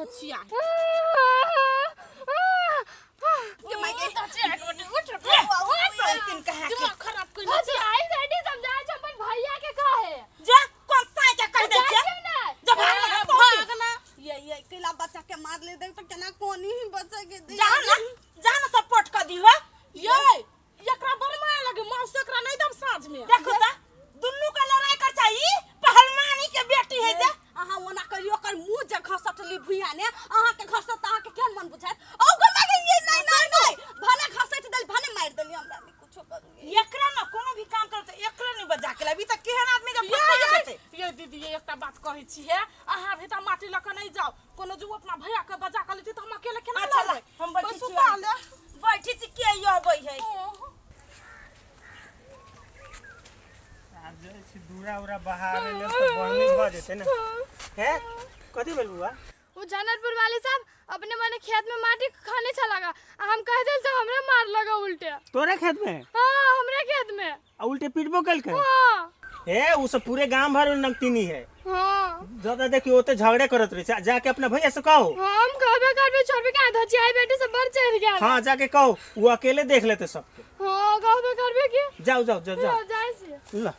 धचिया ये माय के धचिया के बेटी उठ तीन कहा के दिमाग खराब कइले भौजी आई बेटी समझा छै अपन भैया के काहे जा कौन साई के कह दे जाइ छै छियौ ने जा भाग लगा भाग ना ये ये कैला बच्चा के मार ले देख तो केना कोनी ही बच्चा के दे जा ना जा ना सपोर्ट कर दी हो ये एकरा बड़ माया लगे माउस एकरा नहीं दम साँझ में देखो ता दुन्नू का लड़ाई कर चाहिए पहलवानी के बेटी है जे अहाँ ओना करियो ओकर मुंह जे घसटली भुइया ने अहाँ के घसत अहाँ के केहन मन बुझायत औ गो मागे ये नहीं नहीं नहीं भने घसट देली भने मारि देली हमरा नहीं कुछो करू एकरा ना कोनो भी काम करते एकरा नहीं बजा के लाबी त केहन आदमी के ये फंसा देते ये दीदी ये एकटा बात कहै छी हे अहाँ भी तऽ माटी लऽ कऽ नहि जाउ कोनो जो अपना भैया के बजा के लेती तऽ हम अकेले केना अच्छा ला, लड़बै? हम बैठी छी सुता ले बैठी छी के यो अबै है आब जाइ छी दूरा उरा बहारे लेल तऽ बढ़नी भऽ जेतै ने हे कथी भेल बुआ वो जनकपुर वाले साहब अपने मने खेत में माटी खाने चला गा आ हम कह दिल तो हमरे मार लगा उल्टे तोरे खेत में हाँ हमरे खेत में आ उल्टे पीटबो केलकै हाँ हे उ सब पूरे गांव भर में नमतीनी है हाँ ज्यादा देखियो ओते झगड़े करत रहे छै जाके अपना भैया से कहो हम कहबे करबे छोड़बे का धचियाई बेटी से बड़ चढ़ गया हाँ जाके कहो वो अकेले देख लेते सबके हाँ कहबे करबे की जाओ जाओ जाओ जाओ हाँ, जाए से ला।